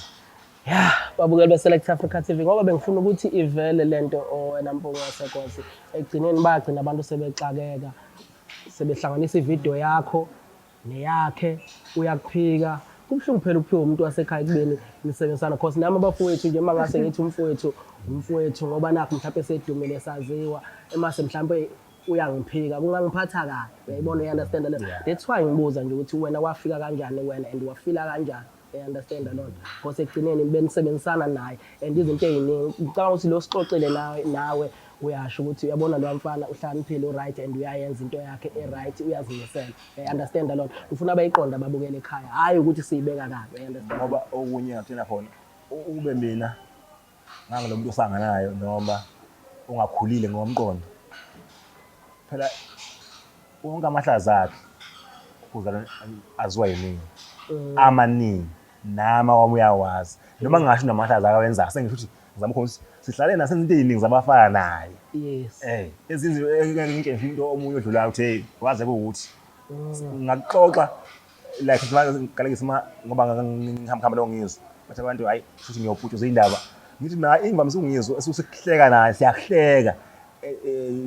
Ya, babukeli be-Select Africa TV, ngoba bengifuna ukuthi ivele lento wena Mpunga waseNkosi. Ekugcineni bagcina abantu sebexakeka, sebehlanganisa ividiyo yakho neyakhe, uyakuphika. Kubuhlungu phela ukuphiwa umuntu wasekhaya ekubeni nisebenzisana. Cause nami abafowethu nje uma ngase ngithi umfowethu, umfowethu ngoba nakhu mhlawumbe sedumile saziwa, emase mhlawumbe uyangiphika, kungangiphatha kabi. Uyayibona, uya-understand le. That's why ngibuza nje ukuthi wena wafika kanjani wena and wafila kanjani. Uya-understand loo nto. Because ekugcineni benisebenzisana naye and izinto ey'ningi. Ngicabanga ukuthi lo sixoxile nawe uyasho ukuthi uyabona lo mfana uhlakaniphile, u-right and uyayenza into yakhe e-right, uyazimisela. Uya-understand loo nto. Ngifuna abayiqonda ababukele ekhaya, hhayi ukuthi siyibeka kabi. Uya-understand. Ngoba okunye ngakutshela khona, ukube mina ngangilo muntu osanganayo noma ongakhulile ngokomqondo. Phela wonke amahlaza akhe uKhuzani aziwa yimina. Amaningi nami awami uyawazi. Noma ngingasho namahlaza akawenzayo sengisho ukuthi ngizama ukukhombisa ukuthi sihlale nasenza into ey'ningi zabafana naye. Yes. Ezinye izinto ngike into omunye odlulayo ukuthi hey waze kuwukuthi ngakuxoxa like ngiqalekisa uma ngoba ngihamba hamba ngizwa bathi abantu hayi futhi ngiyophutshuza indaba ngithi mina imvamisa ungizwa esikuhleka naye siyahleka.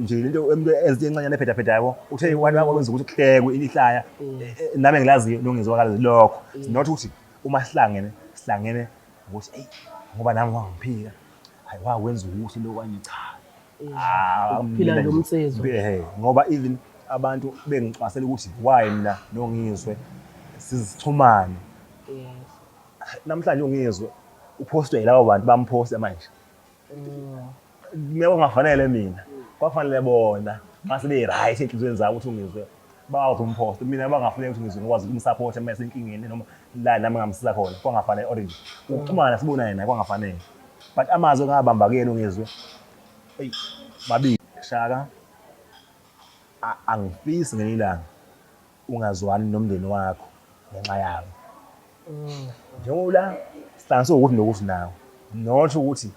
Nje lento umuntu enza encanyana ephedaphedayo yabo, uthe wani wakwenza ukuthi kuhlekwe inihlaya, nami engilaziyo nongizwakala lokho. Not ukuthi uma sihlangene sihlangene ukuthi eyi ngoba nami wangiphika, hayi wakwenza ukuthi lo kanye, cha. Ah, Ukuphila mina nje umnsizwa. Ehhe, ngoba even abantu bengicwasela ukuthi why mina noNgizwe sizixhumane. Namhlanje uNgizwe uphostwe yilabo bantu bamphosta manje. Mina kungafanele mina, kwakufanele bona mase be-right ey'nhliziyweni zabo ukuthi uNgizwe bakwazi umphosta. Mina bangafuneka ukuthi uNgizwe ngikwazi ukumsapotha uma esenkingeni noma la nami ngamsiza khona, kwangafanele already. Ukuxhumana sibonane naye kwangafanele. But amazwi engawabamba kuyena uNgizwe, eyi mabili. Shaka, angifisi ngelinye ilanga ungazwani nomndeni wakho ngenxa yabo. Njengoba la sihlanganiswe ukuthi nokuthi nawe, not ukuthi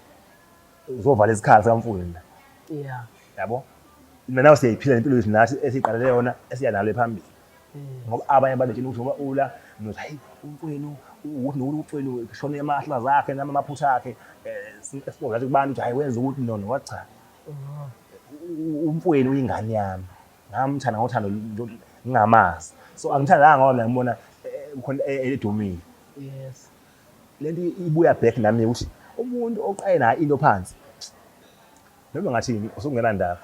uzovala isikhala sikamfowenu la. Yabo? Mina nawe siyayiphila lempilo yethu nathi esiyiqalele yona esiya nalo phambili. Ngoba abanye banetshela ukuthi ngoba ula nothi hayi umfowenu ukuthi nokuthi umfowenu kushone amahlala zakhe noma amaphutha akhe, esibonga nathi kubantu ukuthi hayi wenza ukuthi no no, wathi cha. Umfowenu uyingane yami. Ngamthanda ngothando ngingamazi. So angithandanga ngoba mina ngibona khona edumile. Lento ibuya back nami ukuthi umuntu oqale naye into phansi noma ngathini usungena ndaba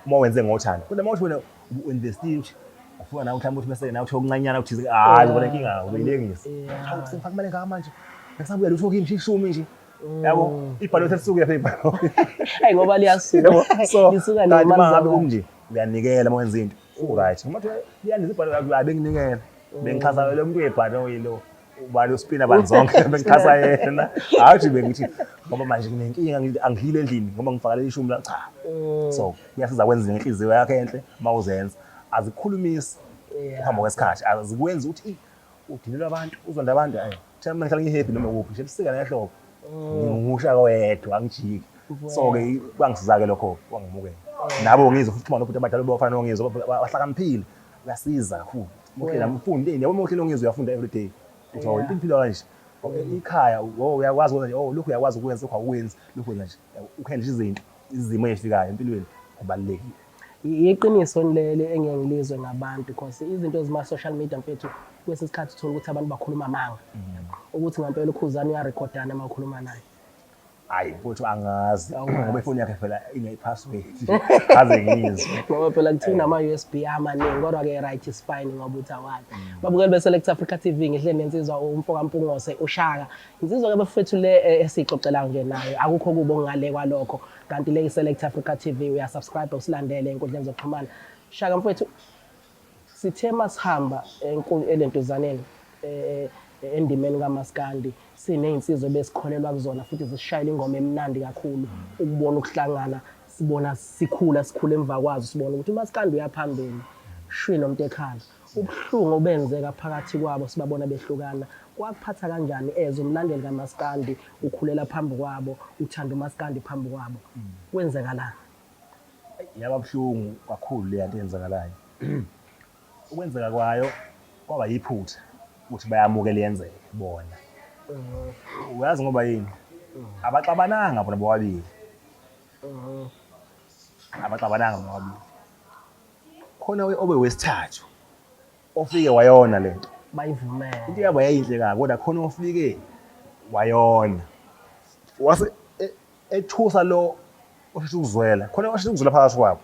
uma wenze ngothando, kodwa uma uthi wena u-investile ukuthi ufuna nawe mhlawumbe ukuthi bese nawe uthola okuncanyana okuthize, hhayi ubona inkinga uyilengisa. Hawu, sengifaka imali engaka manje, bekusabuya lutho kimi nje ishumi nje, yabo, ibhalo selisuke lapha ibhalo. Hayi ngoba liyasuka. Yabo, so Lisuka kanti nemali uma ngabe zabantu. umnje uyanikela uma wenza into u-right, ngoba kuthiwa liyandisa ibhalo lakho, hayi benginikela bengixhasa lo muntu webhalo oyilo ubani uspina bani zonke, bengixhasa yena, hhayi ukuthi bengithi ngoba manje nginenkinga angidlile endlini ngoba ngifakele ishumi la, cha. So kuyasiza kwenza ngenhliziyo yakho enhle uma uzenza, azikukhulumisi ukuhamba kwesikhathi, azikwenzi ukuthi udinelwe abantu, uzonda abantu. Ayi thina mina ngihlala ngi-happy noma kuphi nje ebusika nehlobo, ngingusha koyedwa angijiki. So-ke kwangisiza-ke lokho, kwangimukela nabo ngizwe futhi xhumana nobhuti abadala bafana noNgizwe bahlakaniphile, uyasiza kakhulu. Uma uhleli ufunde yabo, uma uhleli noNgizwe uyafunda every day uthi oh impilo kanje, ikhaya oh uyakwazi ukwenza nje, oh lokhu uyakwazi ukwenza, lokhu awukwenzi, lokhu wenza nje, ukhendle izinto, izimo ey'fikayo empilweni kubalulekile. Iqiniso leli engeke ngilizwe ngabantu, because izinto ezima-social media mfethu kwesinye isikhathi uthola ukuthi abantu bakhuluma amanga, ukuthi ngampela uKhuzani uyarekhodana uma ukhuluma naye. Hayi mfowethu angazi. Awazi. Ngoba ifoni yakhe phela ine-password, aze ngizwe. Ngoba phela kuthiwa unama-USB amaningi, kodwa-ke right is fine ngoba uthi awazi. Babukeli be-Select Africa TV, ngihleli nensizwa umfo kaMpungose uShaka. Insizwa-ke bafethu le esiyixoxelayo nje nayo, akukho kubo okungale kwalokho. Kanti le i-Select Africa TV, uyasubscribe usilandele ey'nkundleni zokuxhumana. Shaka mfowethu, sithe masihamba elentuzaneni endimeni kaMaskandi, siney'nsizwa ebesikholelwa kuzona futhi zisishayela ingoma emnandi kakhulu, ukubona ukuhlangana, sibona sikhula, sikhula emva kwazo, sibona ukuthi uMaskandi uyaphambili, shwi nomuntu ekhala. Ubuhlungu obenzeka phakathi kwabo sibabona behlukana, kwakuphatha kanjani as umlandeli kaMaskandi, ukhulela phambi kwabo, uthanda uMaskandi phambi kwabo, kwenzekalani? Yaba buhlungu kakhulu leya nto eyenzakalayo. Ukwenzeka kwayo kwaba yiphutha ukuthi bayamukela yenzeke bona. Uyazi ngoba yini? Abaxabananga bona bobabili. Abaxabananga bona bobabili. Khona obe wesithathu ofike wayona lento. Bayivumela. Into yabo yayinhle kabi, kodwa khona ofike wayona. Wase ethusa lo osheshe ukuzwela, khona osheshe ukuzwela phakathi kwabo.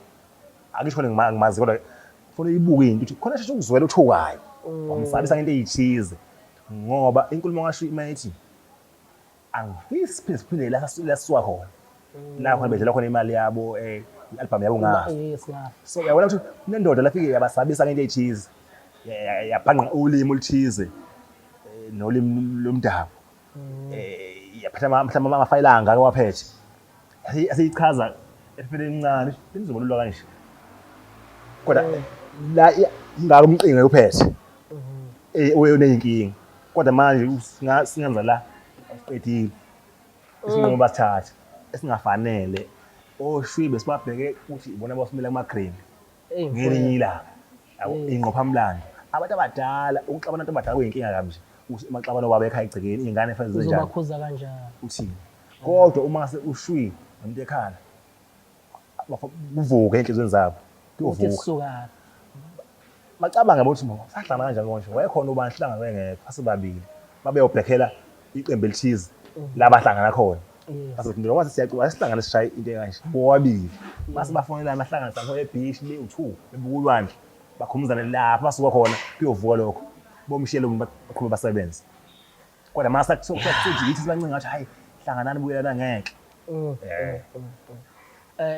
Akisho khona ngimazi, kodwa ufuna uyibuke into ukuthi khona osheshe ukuzwela othukayo. Wamsabisa ngento eyithize. Ngoba inkulumo ngasho uma ethi angifisi siphinde siphinde la sisuka khona. La khona bedlela khona imali yabo, i-album yabo ngafa. Yes, ngafa. So uyabona ukuthi kunendoda lafike yabasabisa ngento eyithize. Yabhanqa ulimi oluthize, nolimi lomdabu. Yaphatha mhlawumbe amafayela angaka waphethe. Asiyichaza ephepheni elincane, lizobululwa kanje. Kodwa la ingaka umqingo uphethe. Uneyinkinga. Kodwa manje singenza la asiqedile. Isinqumo basithatha esingafanele. Oshwibe sibabheke ukuthi ibona abasimela kuma-Grammy. Ngelinye ilanga. Yabo, ingqophamlando. Abantu abadala, ukuxabana abantu abadala kuyinkinga kabi nje. Ukuthi maxabano wabo ekhaya egcekeni, iy'ngane fanele zenze njani? Uzobakhuza kanjani? Uthini? Kodwa uma ngase ushwi nomuntu ekhala, Kuvuke enhliziyweni zabo. Ukuthi Kuyovuka. sisuka. Bacabange ukuthi sahlangana kanjani konje. Wayekhona ubani hlangana wengekho asibabili. Babeyobhekhela iqembu elithize la bahlangana khona. Bazothi njengoba siyacula sihlangane sishaye into ekanje. Bobabili. Mase bafonelana bahlangana lapho ebhishi bewu-2 bebuka ulwandle. Bakhumuzane lapho basuka khona kuyovuka lokho. Bomshiyele umuntu baqhube basebenze. Kodwa mase kuthiwa yithi sibancinga ngathi hayi hlanganani buyelana ngeke.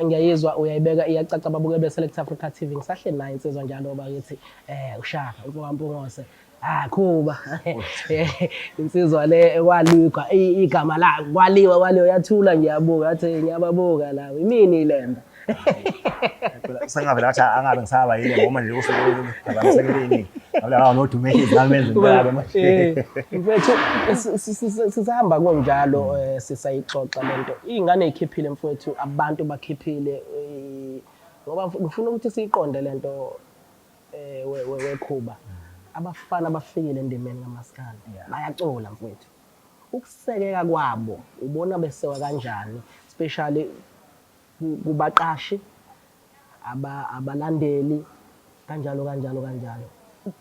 Ngiyayizwa uyayibeka iyacaca babuke be Select Africa TV ngisahleli naye insizwa njalo bakithi uShaka umfokaMpungose. Ah Khuba. Insizwa le ekwalwigwa igama la kwaliwa kwaliwa yathula ngiyabuka yathi ngiyababuka la imini ilembe. Sengavela ngathi angabe ngisaba yile ngoba nje usukuphazamisekile Ngavela ngawo nodume izamenze impela manje. Mfethu sisahamba kunjalo sisayixoxa lento. Iy'ngane y'khiphile mfowethu, abantu bakhiphile ngoba ngifuna ukuthi siyiqonde lento weKhuba. Abafana bafikile endimeni kamaskandi bayacula mfowethu. Ukusekeka kwabo ubona besekwa kanjani especially kubaqashi, abalandeli kanjalo kanjalo kanjalo.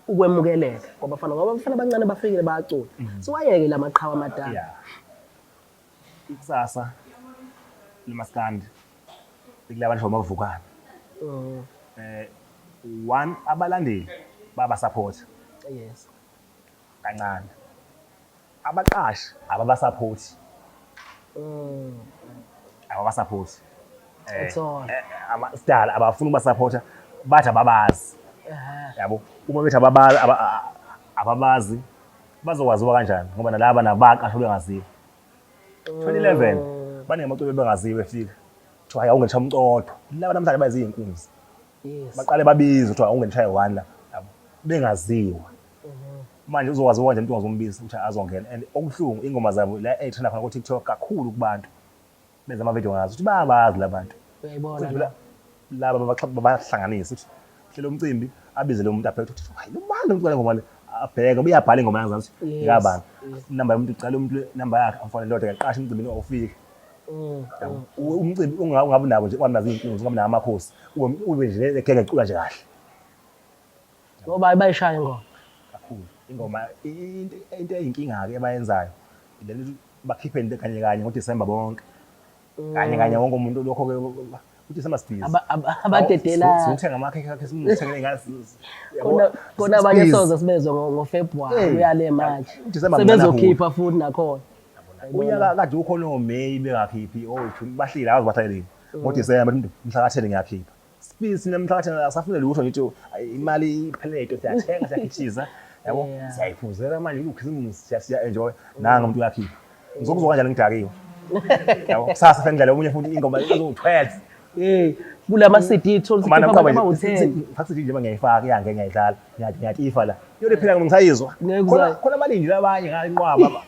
Ukwemukeleka kwabafana ngoba abafana abancane bafikile bayacula. Siwayeke lamaqhawe amadala. Yeah. Ikusasa lemaskandi likulabantu abavukana. One abalandeli baba support. Yes. Kancane. Abaqashi ababa support. Ababa support. Sidala abafuna ukuba supporta bathi ababazi. Yabo uma bethi ababazi ababazi bazokwaziwa kanjani ngoba nalaba nabaqashwa bengaziwa. 2011 baningi amaciko bengaziwa efika. Kuthiwa hayi awungentsha umcodwa. Laba namhlanje bayizinkunzi. Yes. Baqale babize kuthiwa awungentsha one la. Yabo bengaziwa. Manje uzokwaziwa kanjani umuntu ongazombiza ukuthi azongena and okubuhlungu ingoma zabo la ey'trenda khona ku-TikTok kakhulu kubantu benza ama-video ngazo ukuthi bayabazi la bantu. Uyayibona laba babahlanganise ukuthi hlela umcimbi abize lo muntu abheke ukuthi hayi lo bani lo mcula ngoma le abheke uyabhala ingoma yangazi ukuthi ngabani inamba yomuntu ucela umuntu inamba yakhe amfonele lodwa yaqasha umcimbi lo ufike. Umcimbi ungabi nabo nje ungabi nazo iy'nkunzi ungabi nawo amakhosi ube nje negenge ecula nje kahle. Ngoba bayishaya ingoma kakhulu. Ingoma into eyinkinga-ke abayenzayo lento bakhiphe into kanye kanye ngoDisemba bonke. Kanye kanye wonke umuntu lokho-ke uDisemba sibhizi. Abadedela. Sithenga amakhekhe akhe simthengele ingane. Kona abanye soze sibezwe ngoFebruary uyale manje. Sebezokhipha futhi nakhona. Unyaka kade ukhona oMay bengakhiphi oJune bahleli abazi bahlaleleni. NgoDisemba mhla ka-10 ngiyakhipha. Sibhizi namhla kathi asafune lutho ngithi imali iphelele siyathenga siyakhithiza yabo siyayiphuzela manje ukhisimusi siya enjoy nanga umuntu uyakhipha ngizokuzwa kanjani ngidakiwe yabo kusasa sengidlala omunye futhi ingoma ezo-12 Hey, kulama CD thola ukuthi Mana abantu abawu-10. Fathi nje ngiyayifaka iyange ngiyayidlala ngiyatifa la yona phela ngisayizwa Ngeke khona uzazi. khona abalindile abanye ngayinqwaba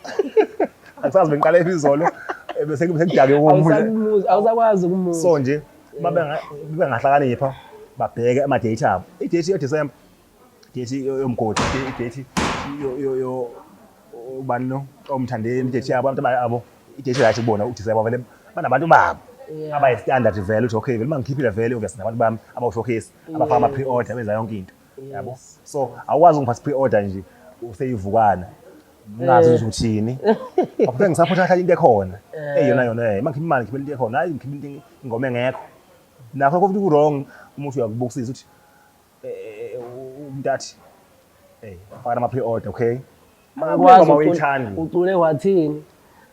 angisazi bengiqale izolo bese sekudake omunye Awusakwazi ukumuzwa. So nje babengahlakanipha babheke ama-date abo. I-date yo-December, i-date yomgodi, i-date yo ubani lo omthandeni, i-date yabo abantu abo, i-date right kubona uDecember vele banabantu babo abayi-standard vele ukuthi okay vele uma ngikhiphile vele obviously nabantu bami abawu-showcase abafaka ama-pre-order benza yonke into yabo. So awukwazi ukungiphatha i-pre-order nje useyivukana ngazi ukuthi uthini. Akufanele ngisaphotha kahle into ekhona. Eyona yona uma ngikhipha imali ngikhipha into ekhona, hayi ngikhipha into ingoma engekho. Nakho futhi ku-wrong uma uthi uyakubukisisa ukuthi umuntu athi faka ama-pre-order okay. Akwazi uyithandi. Ucule wathini?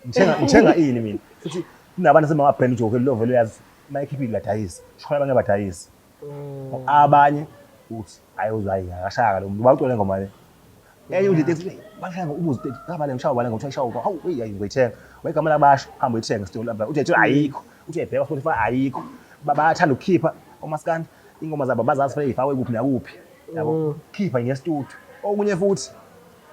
Ngithenga ini mina? Futhi kunabantu asebama-brand ukuthi okay lo vele uyazi uma ekhiphile uyadayisa. Sho abanye abadayisi. Abanye uthi hayi uzwa hayi akashaya lo muntu bawucule ngoma le. Enye uthi ethi bashaya ubuze uthi ngaba le ngishawa bale ngothiwa ishawa hawu hey hayi ngizoyithenga. Wegama labasho hamba uyithenga esitolo lapha. Uthi ethi ayikho. Uthi uyayibheka Spotify ayikho. Bayathanda ukukhipha omaskandi ingoma zabo bazazi fanele ifakwe kuphi nakuphi. Yabo khipha ngestudio. Okunye futhi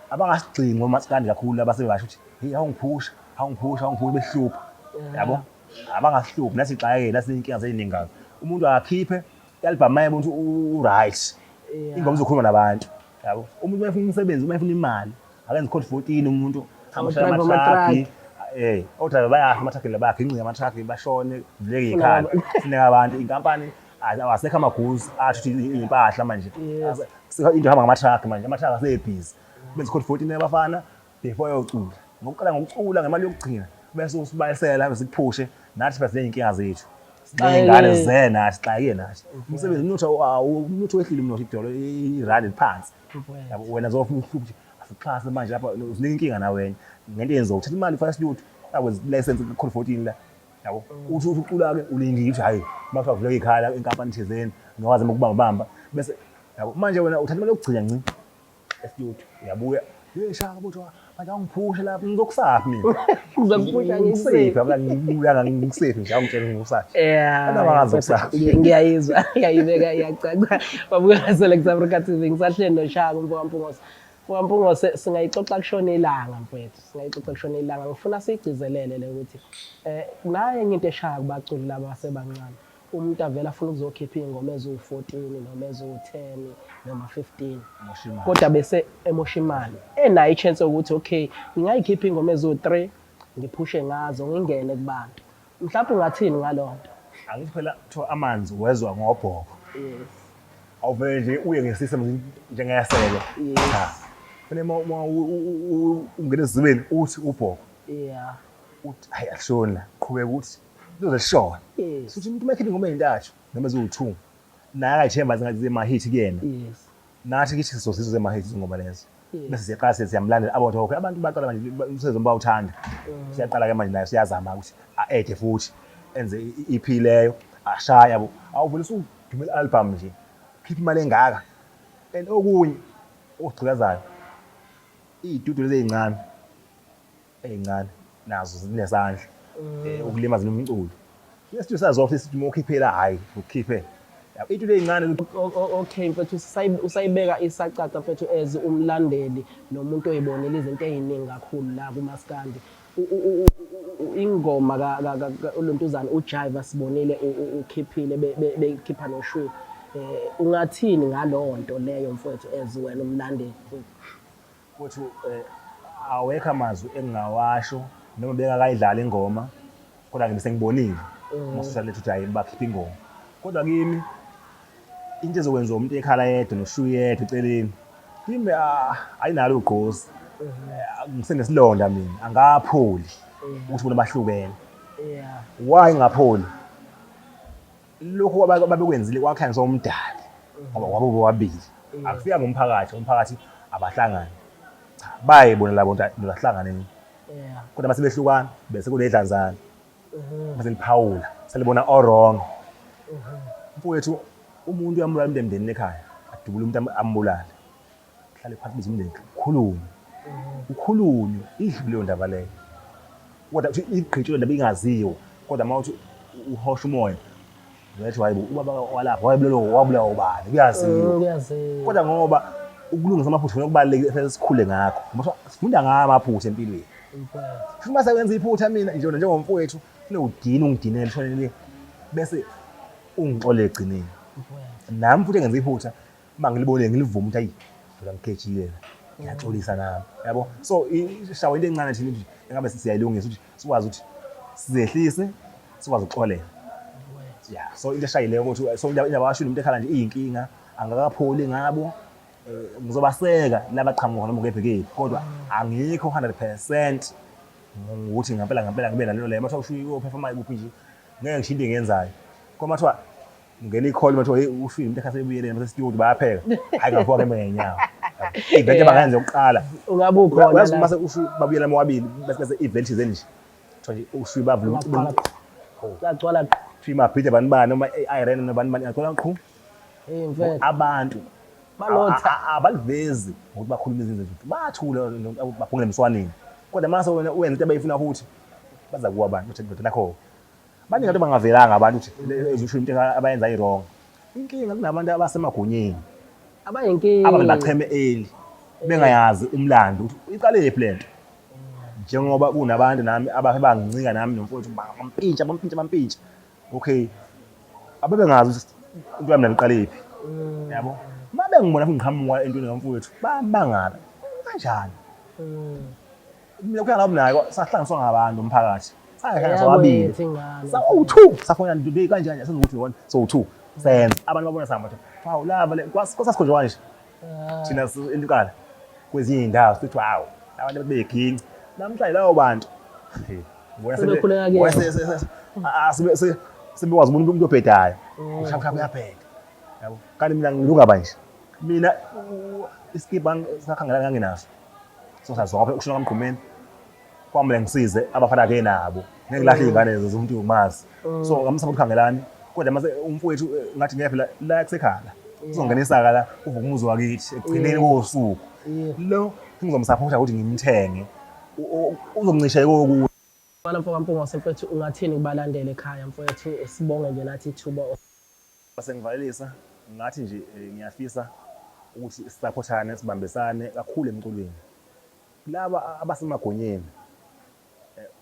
abangasigxingi omaskandi kakhulu abasebasho ukuthi hey awungiphusha, awungiphusha, awungiphusha behlupha. Yabo abangasihluphi nasixakeke nasinkinga zeziningi kabi. Umuntu akakhiphe i-album maye umuntu u-right. Ingoma izokhuluma nabantu. Yabo umuntu uma efuna umsebenzi, uma efuna imali, akenze code 14 umuntu hamba shaya Drive ama-truck, ama-truck. Odrayiva bayafa emathrakini, bayaginqika amathrakhi, bashone, kuvuleke iy'khala, kufuneka abantu. Inkampani awasekho amaguzi athutha iy'mpahla manje. Into ihamba ngamathrakhi manje, amathrakhi asebhizi. Benza code 14 abafana before yocula. Ngokuqala ngokucula ngemali yokugcina bese usibalisela bese sikuphushe nathi phela siney'nkinga zethu. Siney'ngane ze nathi sixakeke nathi. Umsebenzi umnotho umnotho wehlile umnotho idolo irandi liphansi. Yabo wena zofuna ukuthi asixhase manje lapha uzinika inkinga nawe wena ngento eyenziwa uthatha imali ufaka isilutho akwenza license code 14 la. Yabo uthi uthi ucula ke ulindile ukuthi hayi uma kuthiwa kuvuleka ikhala inkampani thizeni ngiwazi ukubamba bamba bese yabo manje wena uthatha imali yokugcina nci estudio uyabuya hey shaka butho manje awungiphushe lapha ngizokusaphi mina Ngizokuphusha ngikusephi abla ngibuya ngikusephi nje awungitshela ngikusaphi Yeah. Kodwa bangazi ukusaphi. Ngiyayizwa, ngiyayibeka iyacaca. Babukela Select Africa TV ngisahleli noShaka umfo kaMpungose. Mfo kaMpungose singayixoxa kushona ilanga mfowethu. Singayixoxa kushona ilanga. Ngifuna siyigcizelele le ukuthi naye enye into eshaya kubaculi laba asebancane. Umuntu avele afuna ukuzokhipha iy'ngoma eziwu-14 noma eziwu-10 noma 15 Emosha imali. kodwa bese emosha imali enayo i-chance yokuthi okay ngingayikhipha iy'ngoma eziwu-3 ngiphushe ngazo ngingene kubantu. Mhlawumbe ungathini ngaleyo nto? Angithi phela kuthiwa amanzi wezwa ngobhoko. Yes. Awuvele nje uye nge-system njengesele. Yes. Cha. Kufanele uma ungena esizibeni uthi ubhoko. Yeah. Uthi hayi akushoni la. Qhubeka uthi lizoze lishone. Yes. Futhi umuntu uma ekhipha ingoma ey'ntathu noma eziwu-2 naye akayithemba zingathi zema-hit kuyena. Yes. Nathi kithi sizozizwa zema-hit izingoma lezo. Yes. Bese siyaqala siyamlandela abo okay abantu baqala manje umsebenzi bawuthanda. Siyaqala ke manje naye siyazama ukuthi a-ede futhi enze i-EP leyo ashaye yabo. Awuvele usudumela i-album nje. Khipha imali engaka. And okunye okugcilazayo iy'tudio lezi ey'ncane ey'ncane nazo zinesandla ukulimaza umculo. Isitudio saziwa ukuthi uma ukhiphela hhayi ukhiphela. Iy'tudio ey'ncane Okay mfethu usayibeka isacaca mfethu as umlandeli nomuntu oyibonile izinto ey'ningi kakhulu la kumaskandi. Ingoma uLontuzana uJaiva sibonile ukhiphile bekhipha noShwi. Ungathini ngalowo nto leyo mfowethu as wena umlandeli? Mfowethu awekho amazwi engingawasho noma bengakayidlali ingoma kodwa ngibe sengibonile kuma-social media ukuthi hhayi bakhipha ingoma. Kodwa kimi into ezokwenziwa umuntu ekhala yedwa noshuyi yedwa eceleni kimi ayinalo ugqozi. Ngisenesilonda mina angapholi ukuthi bona bahlukene. Yeah. Why ngingapholi? Lokhu ababekwenzile kwakhanyiswa umdali ngoba kwabo bobabili. Akufika ngomphakathi, umphakathi abahlangani. Cha, bayibona labo nto bahlangane. Yeah. Kodwa mase behlukana bese kunedlanzana. Bese liphawula, selibona o-wrong. Mfowethu umuntu uyambulala umuntu emndenini ekhaya, adubule umuntu ambulale. Kuhlale phansi bize umndeni kukhulunywe. Kukhulunywe idlule leyo ndaba leyo. Kodwa uthi igqitshwe ndaba ingaziwa. Kodwa uma uthi uhosha umoya uyathi hayi bo ubaba walapha wayebulawa wabulawa ubani kuyaziwa. Kuyaziwa. Kodwa ngoba ukulungisa amaphutha khona kubalulekile fanele sikhule ngakho. Ngoba sifunda ngawo amaphutha empilweni. Mfowethu. Futhi uma sewenza iphutha mina nje njengomfowethu kufanele udine ungidinele ushonele bese ungixolele ekugcineni. Mfowethu. Nami futhi engenza iphutha uma ngilibonile ngilivume ukuthi ayi phela ngigejile la. Ngiyaxolisa nami. Yabo? So ishawa into encane thina nje engabe siyayilungisa ukuthi sikwazi ukuthi sizehlise sikwazi ukuxolela. Yeah, so into eshayileyo ukuthi so indaba kasho umuntu ekhala nje iyinkinga angakapholi ngabo ngizobaseka laba qhamuka noma kephi kephi kodwa angikho 100% ngokuthi ngempela ngempela ngibe nalelo leyo mathiwa usho uyoperforma kuphi nje ngeke ngisho into engiyenzayo kodwa mathiwa ngena i-call mathiwa hey usho umuntu ekhala sebuyeleni base studio bayapheka hayi ngavuka ke ngenyawo event abangenza yokuqala Ungabe ukhona uyazi la. mase usho babuyela amawabili bese bese event thizeni nje kuthiwa nje usho bavula Ungaqala Lagcwala kuthiwa imabhidi abantu bani noma i-irene nobani bani agcwala qhu Hey mfethu. Abantu Balotha. Abalivezi ngokuthi bakhuluma izinto zethu. Bathule babhungele emswaneni. Kodwa mase wena uyenza into abayifuna futhi baza kuwa abantu uthi ndoda nakho. Baningi abantu bangavelanga abantu ukuthi ezusho into abayenza i-wrong. Inkinga kunabantu abasemagunyeni. Abayinkinga. Ababe bacheme early bengayazi umlando ukuthi iqale phi lento. Njengoba kunabantu nami abafe bangincika nami nomfowethu bampintsha bampintsha bampintsha. Okay. Ababengazi ukuthi into yami nami iqale phi. Yabo? Uma bengibona futhi ngiqhamuka entweni kamfowethu, bamangala. Kanjani? Mina kuya lapho naye sahlanganiswa ngabantu umphakathi. Sahlanganiswa wabili. Yakwethu ingane. Sa oh two safona nje kanje kanje senza ukuthi one so two senza abantu babona sihamba bathi wow laba le kwasasikhonjwa kanje thina intukala kwezinye iy'ndawo sithi wow abantu bebeginci namhlanje labo bantu Hey, bona Sebekhuleka kuyena. bona sebekwazi umuntu umuntu obhedayo ushaya kuyabheda yabo kanti mina ngilunga banje mina iskipa sakhangela nganginaso so sazopha ukushona kamgqumeni kwamele ngisize abafana ke nabo ngeke ngilahle iy'ngane zomuntu umazi so ngamsaba ukukhangelani kodwa mase umfowethu ngathi ngeke phela la kusekhala uzongenisa la uvuka umuzi wakithi ekugcineni kosuku lo ngizomsapotha ukuthi ngimthenge uzoncisha koku Mfana mfo kaMpungose mfethu ungathini kubalandeli ekhaya mfowethu sibonge nje nathi ithuba Bese ngivalelisa ngathi nje ngiyafisa ukuthi sisaphothane sibambisane kakhulu emculweni. Laba abasemagonyeni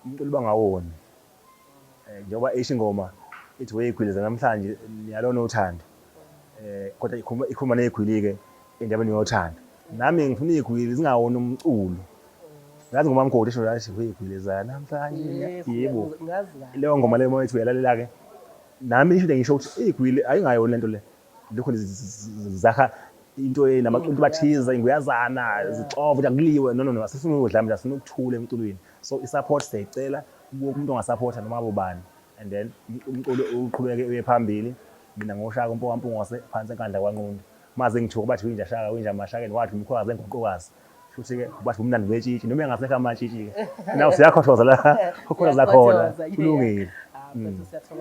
umculo bangawoni. Njengoba isho ingoma ithi weyigwiliza namhlanje niyalona uthando. Kodwa ikhuluma neyigwili-ke endabeni yothando. Nami ngifuna iy'gwili zingawoni umculo. Ngazi ngoma mgodi esho yathi weyigwiliza namhlanje yebo. Ngazi kahle. Leyo ngoma leyo uma uyalalela-ke nami isho ngisho ukuthi igwili ayingayona lento le lokho zakha into enamaxuku bathiza inguyazana zixova ukuthi akuliwe no no no asifuni ukudla mina sifuna ukuthula emculweni so i-support siyayicela wonke umuntu ongasupporta noma bobani and then umculo uqhubeke uye phambili mina ngoshaka umpo kaMpungose phansi enkandla kwanqundu maze ngithuka bathi winja shaka winja mashakeni wathi umkhokazi engoqokazi futhi-ke bathi umnandi wetshitshi noma engasekho amatshitshi-ke naw siyakhothoza la khothoza khona Siyakhothoza, yeah. kulungile. Ah, mfethu siyathokoza.